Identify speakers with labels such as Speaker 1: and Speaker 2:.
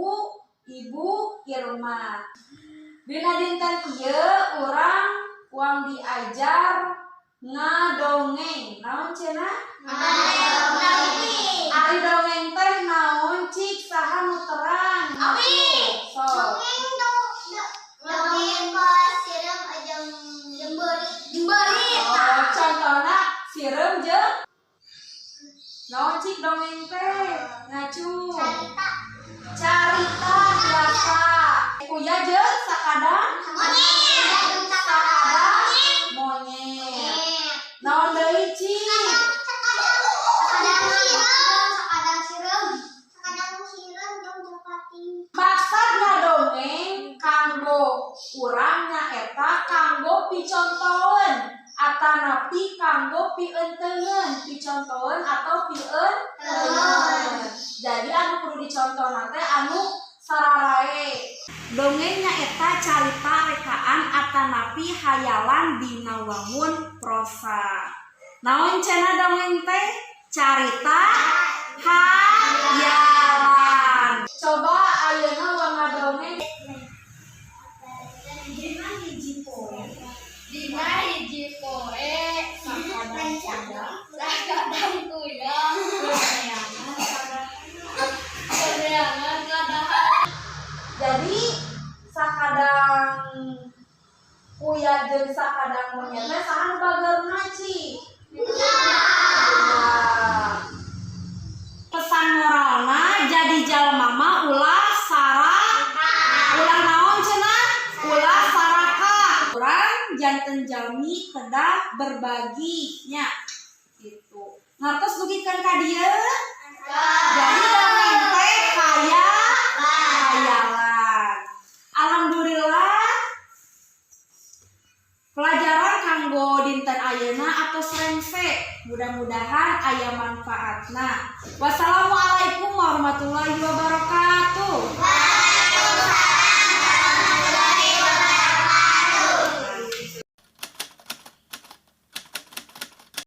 Speaker 1: guru, Ibu Irma. Dina dinten ieu urang uang diajar ngadongeng. Naon cenah? Ari dongeng teh naon, cik? Saha nu terang?
Speaker 2: Abi.
Speaker 1: Sok.
Speaker 2: Dongeng kos sireum jeung jeung beurit. Jeung beurit.
Speaker 1: Oh, contohna sireum jeung naon, cik, dongeng teh? Ngacu.
Speaker 2: Carita.
Speaker 1: Carita biasa. Kuya jeung sakadang
Speaker 2: Monyet.
Speaker 1: Sakadang monyet. Naon deui, cik?
Speaker 2: Sakadang sireum, sakadang sireum. Sakadang sireum jeung cokati.
Speaker 1: Maksud ngadongeng kanggo urang nyaeta kanggo picontoeun atanapi kanggo pientengeun, picontoeun atau pientengeun. Jadi anu kudu dicontohna teh anu sararae. Dongeng nyaeta carita rekaan atanapi hayalan dina wangun prosa. Naon cenah dongeng teh? Carita hayalan. Coba ayeuna urang ngadongeng dina hiji poe.
Speaker 3: Dina hiji poe
Speaker 1: Sakadang kuya
Speaker 3: sakadang kuya
Speaker 1: keur neangan kadahar.
Speaker 3: Keur neangan kadahar.
Speaker 1: Jadi sakadang kuya jeung sakadang monyet teh saha nu bageurna, cik? Kuya. Pesan moralna, jadi jalma mah ulah ulah naon cenah? Ulah sarakah. Urang janten jalmi kedah berbagi nya gitu. Ngartos dugikeun ka dieu? Jadi dongeng teh hayalan. Alhamdulillah, pelajaran kanggo dinten ayeuna atos rengse. Mudah-mudahan aya manfaatna. Wassalamualaikum warahmatullahi wabarakatuh.